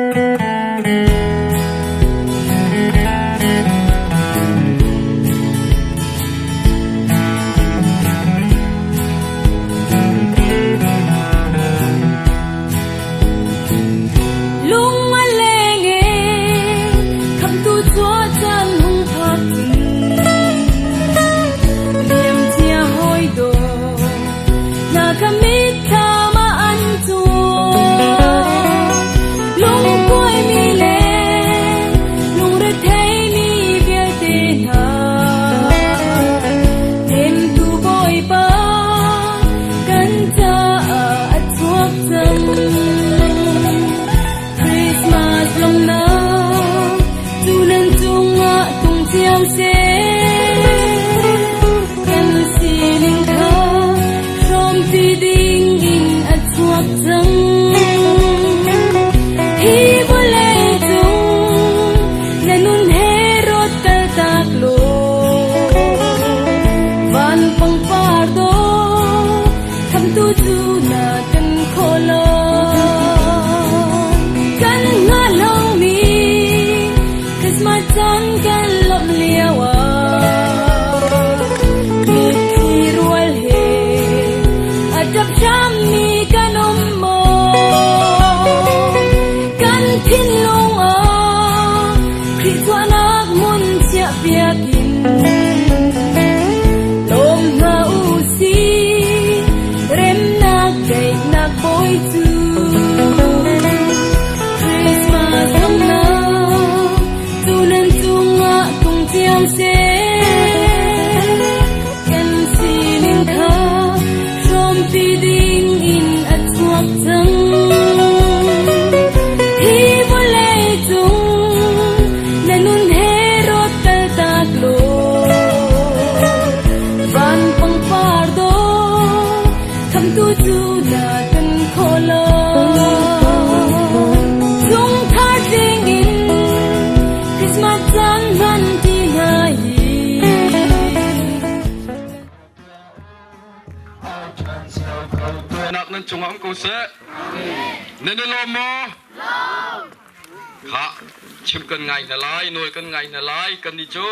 Lung a leng e, khamtu chuah caan hung phak Liamcia hawi dawt na ka mitthlam ah an cuang. Lungkuaimi le lungretheimi vialte hna, hnemtu Bawipa kan caah a chuak cang. Christmas lawmhnak cu nan cungah tlung cio seh. Kan sining kha hrawmpi ding in a chuak cang. Hi vawlei cung na nun he rawt kaltak law, van pangpar dawh khamtu cu na kan khawh lo. Kan hngalh lomi Christmas caan kan lawmh lio ah mitthli rual he a ṭap hrammi kan um maw? Kan thinlung ah Khrih chuahnak hmun chiahpiak in lawm hna u sih, remnak daihnak Bawi cu. Christmas lawmhnak cu nan cungah tlung cio seh. Kan sining kha hrawmpi ding in a chuak cang. Hi vawlei cung na nun he rawt kaltak law, van pangpar dawh khamtu cu na kan khawh lo. Chungkhar tling in Christmas caan hman ti hna hi. Nak nan cungah um ko seh. Nan i lawm maw? Khah, chim kan ngai hna lai, nawl kan ngai hna lai. Kan nih cu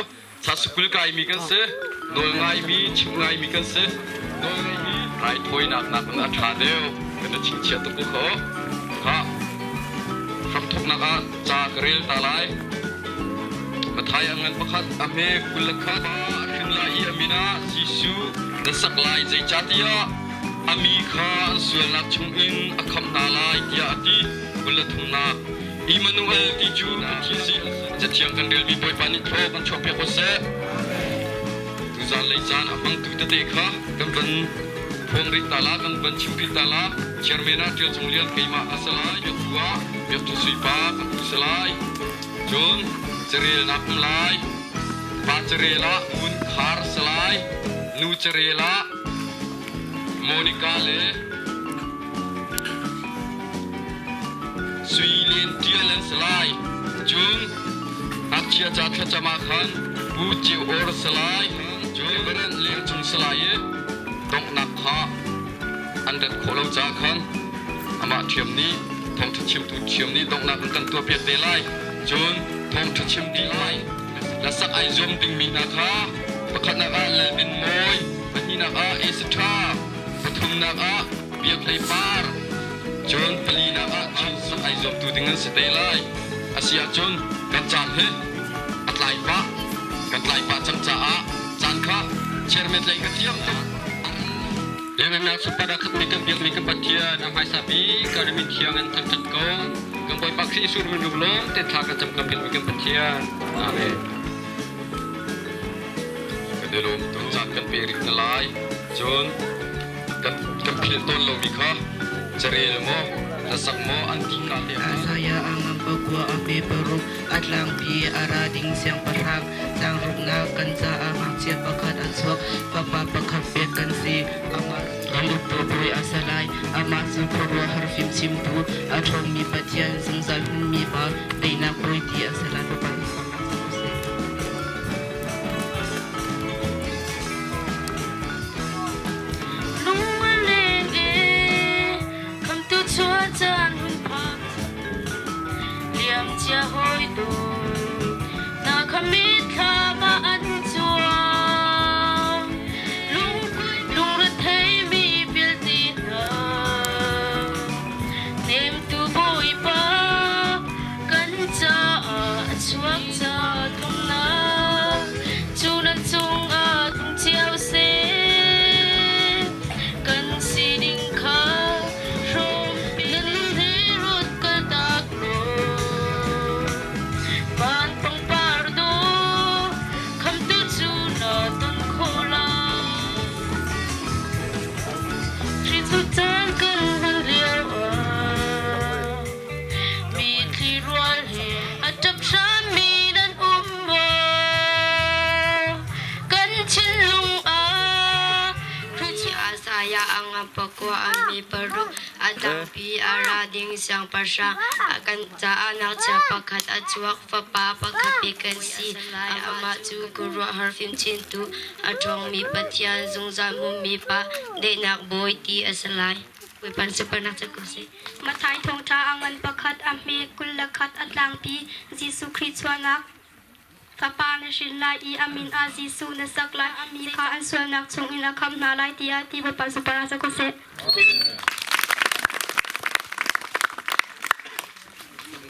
sa sukul kaimi kan si, nawl ngaimi, chim ngaimi kan si. Nawl ngaimi raithawinak nakin a ṭha deuh. Kan i chingchiah tuk ko kho. Khah, hramthawknak ah ca ka rel ta lai. Mathai a ngan pakhat, a hme 20 le khat a hrin lai i a min ah Jesuh na sak lai, zeicahtiah a mi kha an sualnak chungin a khamh hna lai, tiah a ti. 23 nak Immanuel ti cu Pathian si. Cathiang kan relmi Bawipa nih thaw kan chuahpiak ko seh. Tuzan lei caan a hmangtu tete kha kan van phuang rih ta la, kan van chim rih ta la. Chairman ah Ṭial Cung Lian keimah ka si lai, biaktu ah Biaktu Suipa kan pu si lai. Cun carelnak um lai. Pa carel ah Ngun Khar si lai. Nu carel ah Monica le Sui Len Ṭial an si lai. Cun ngakchia ca thlacam ah khan Pu Ceu Awr si lai. Cun Reverend Leng Cung si lai i donghnak kha an rat khawh lo caah khan amah ṭhiam nih thawngṭha chimtu ṭhiam nih donghnak an kan tuahpiak te lai. Cun thawngṭha chim dih lai. Hlasak ai zuam dingmi hna kha pakhatnak ah Lal Din Mawi, pahnihnak ah Asa pathumnak ah Biak Hlei Par, cun palinak ah Chin sak ai zuamtu ding an si te lai. Asi ahcun kan caan hi a tlai pah, kan tlai pah cang caah caan kha chairman lei ka thiam tuk. Lengannak sunparnak khatmi kan biakmi kan Pathian a hmaisa bik ka rimin thiang in thangṭhat ko. Kan Bawipa Khrih Jesuh min lunglawm te thla kan cam kan biakmi kan Pathian. Amen. Kan i lawm tuk. Caan kan pe rih hna lai. Cun kan kan philh tawn lomi kha carel maw hlasak maw an ti ka te Isaiah a ngan pakua a pe paruk a tlangpi a ra ding siangpahrang tlangruknak kan caah ngakchia pakhat a chuak fapa pakhat pek kan si amah kan uktu bawi a si lai amah cu khuaruahhar fimchimtu a ṭhawngmi Pathian zungzal hmunmi pa teinak bawi ti a si lai Bawipa nih fahnak si ko seh. Lung a leng e, khamtu chuah caan hun phak. Liamcia hawi dawt na kha mitthlam ah an cuang. Lungrethei mi vialte hna hnemtu Bawipa kan caah a chuak ca tlungnak cu nan cungah tlung cio seh. Kan sining kha hrawmpi nan he ruat kaltak law van pangpar dawh khamtu cu na ton khawh lai. Khrih cu caan kan hman lio ah mitthli rual he a ṭap hrammi nan um maw? Kan thinlung ah Isaiah a ngamh pakua a mi paruk a tlangpi a ra ding siangpahrang a kan caah ngakchia pakhat a chuak fapa pakhat pe kan si. Amah cu khuaruahhar fimchintu a ṭhawngmi Pathian zungzal hmunmi Pa daihnak bawi ti a si lai. Bawipa sunparnak cu ko seh. Matthai thawngṭha a ngan pakhat a hme 21 a tlangpi Jesuh Khrih chuahnak Fapa na hrin lai i a min ah Jesuh na sak lai. A mi kha an sualnak chungin a khamh hna lai tiah ti Bawipa sunparnak cu ko seh.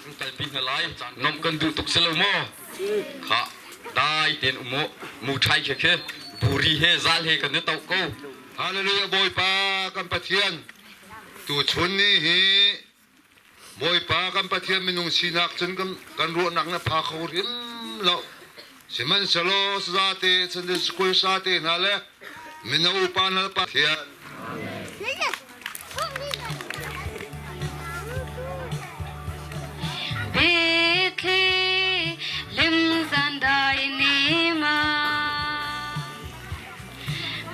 Kan kalpi hna lai. Nomh kan duh tuk si lo maw? Kha dai tein um u. Mu ṭhai khe khi buri he zal he kan i toh ko. Hallelujah Bawipa kan Pathian tuchun ni hi Bawipa kan Pathian minung sinak cun kan ruahnak na pha kho hrim lo. Sihmanhsehlaw sazate Sunday school sate hna le mino upa hna Pathian Bethlehem zan dai nema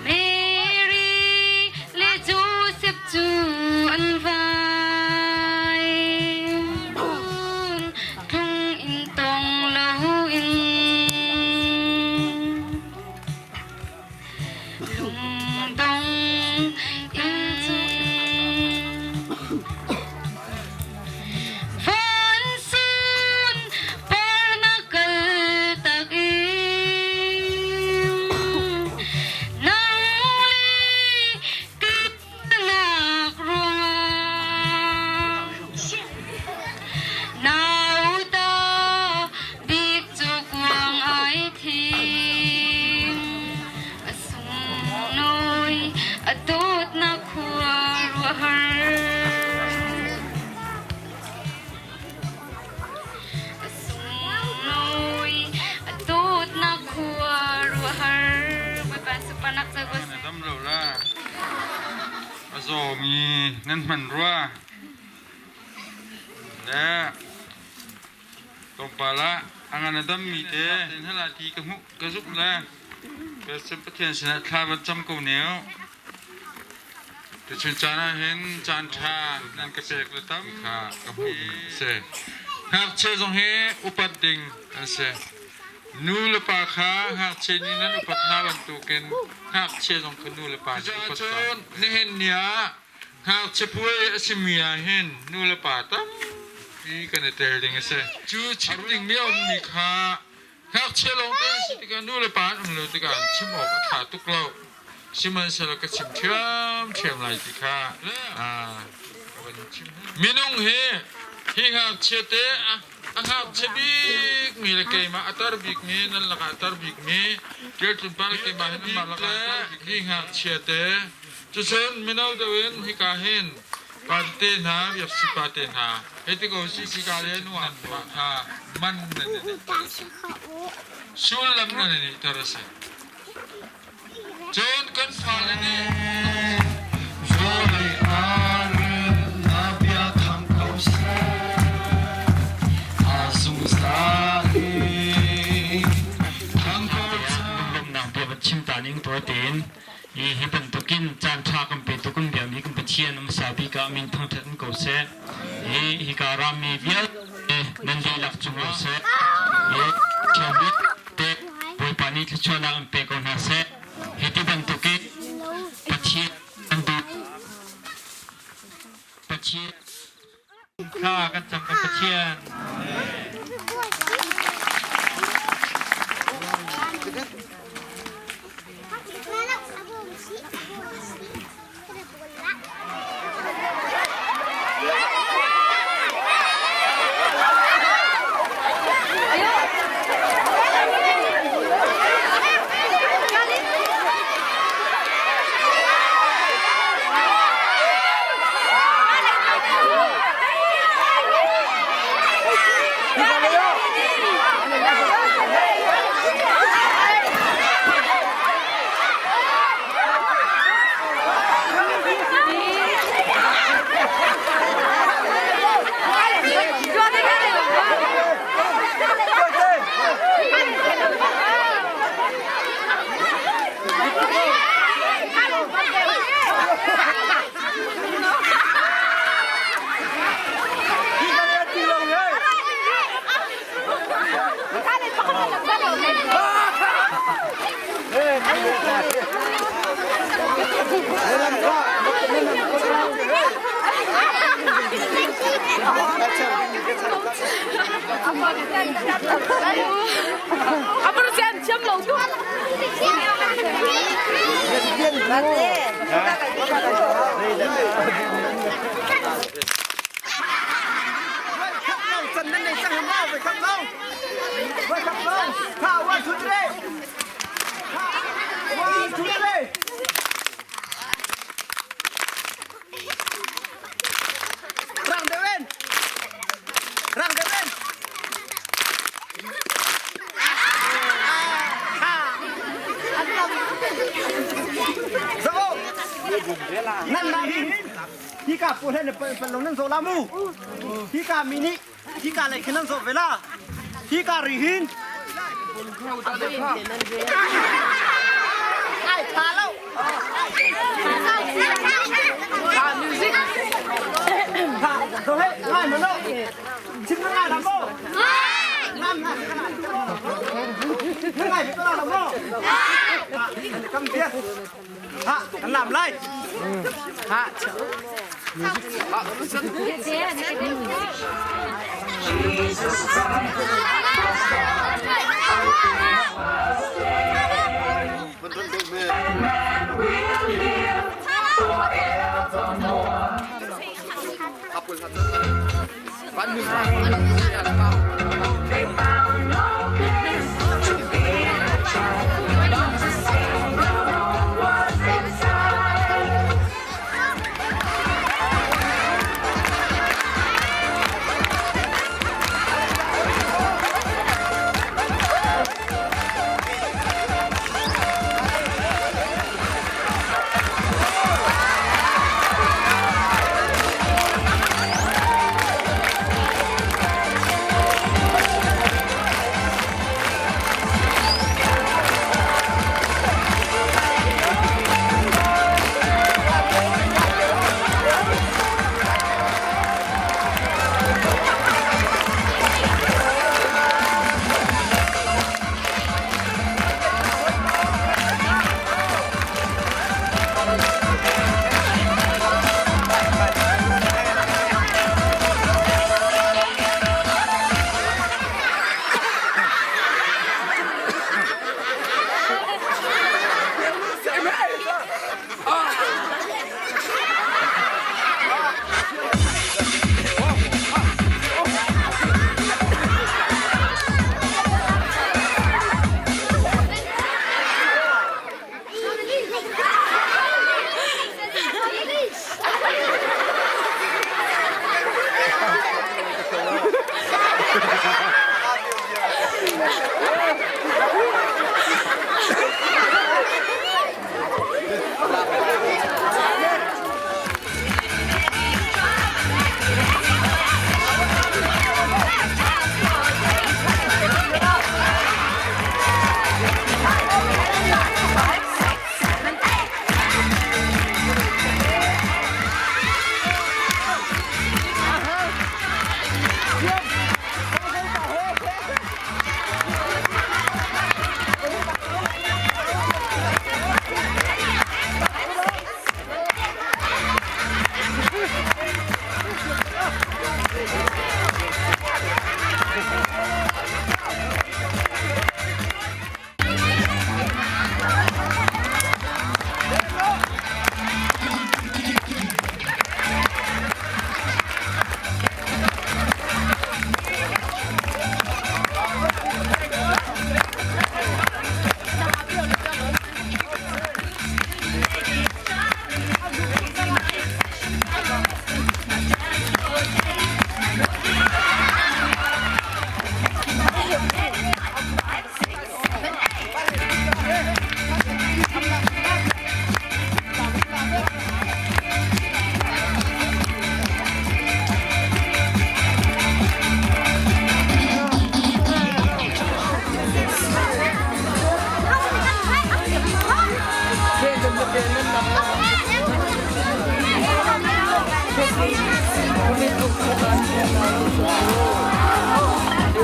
Mary le Joseph cu an vai. Tlung in tong loin lungdong in Van sun par na kal tak i nang le nak ruangah nauta bik cu kuang ai thim a sunglawi a dawtnak khua ruahar a sunglawi a dawtnak khua ruahar Bawipa supanak cu Na dam lo la. A zawmi nan hman rua. Le tlawmpal ah a ngan a dammi te hala ti ka hmuh ka zumh le ka Pathian sinah thla van cam ko neu. Tuchun caan ah hin caan ṭha nan ka pek le tam kha ka hmuh ding a si. Ngakchia zong hi upat ding an si. Nu le pa kha ngakchia nih nan upat hna bantukin ngakchia zong kha nu le pa nih upat hna. Nihin ni ah ngakchia puai a simi ah hin nu le pa tampi kan i tel ding a si. Cu chim dingmi a ummi kha ngakchia lawngte an si tikah nu le pa an um lo tikah chim awk a ṭha tuk lo. Sihmanhsehlaw ka chim ṭhiamṭhiam lai ti kha ka van chim. Minung hi hi ngakchia te a ngakchia bikmi le keimah a tar bikmi nan lakah a tar bikmi ṭialtlun pa le keimah hi nanmah lakah a tar bikmi ngakchia te cucun mino deuh in hika hin pa tete hna biaksi pa te hna hei ti ko si sika le nuam mah kha man nan i neihter a si. Sullam nan i neihter a si. Cun kan fale nih Vawlei ah na bia thang ko seh, a zungzal in thang ko Lunglawmhnak bia van chim ta ning tawi tein hi hi bantukin caan ṭha kan petu kan biami kan Pathian hmasa bik ah min thangṭhat in ko seh. Hi hika rami vialte nan dihlak cung ko seh. Hi ṭhiam te Bawipa nih thluachuahnak in pe ko hna seh. Hi ti bantukin Pathian an duh Pathian thla kan cam kan Pathian. Hika pawl he na pal lo nan zawh la mu. Hika mi nih hika lei khin nan zawh ve la. Hika ri hin. Ai tha lo. Music. Tha, zo he, ngai ma no. Chim na ngai la mo. Ngai ngai ngai la mo. Kam bia. Ha, kan lam lai. Ha. Jesus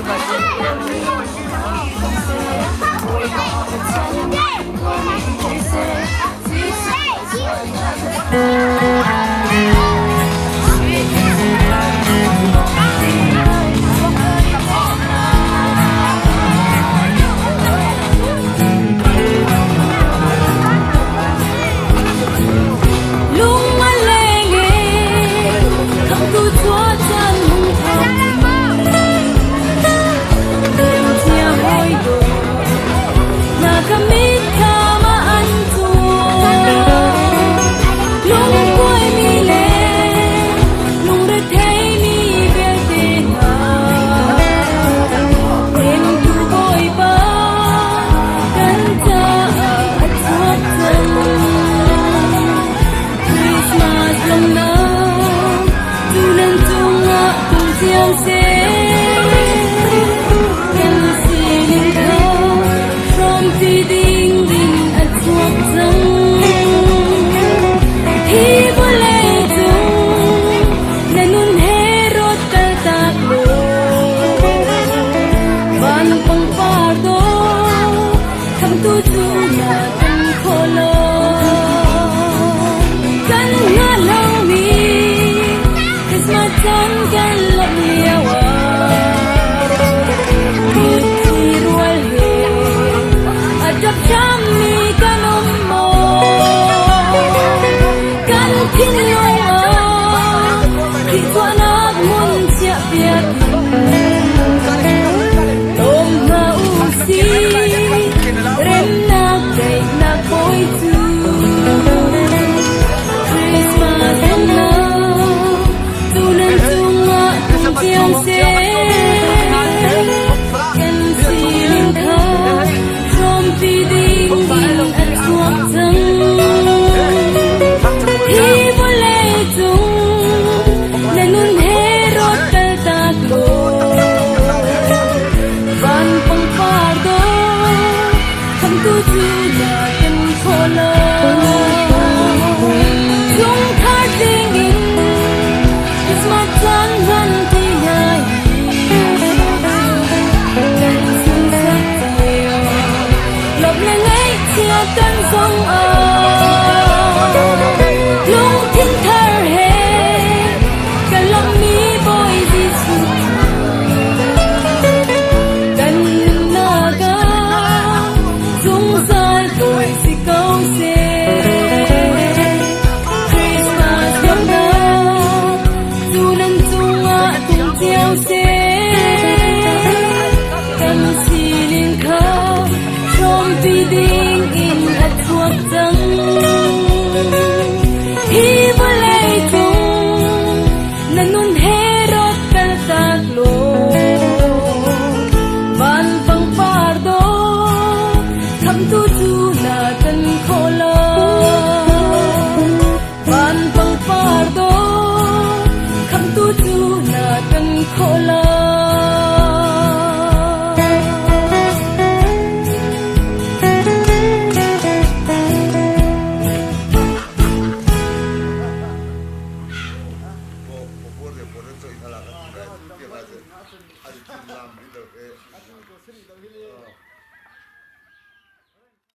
Pathian.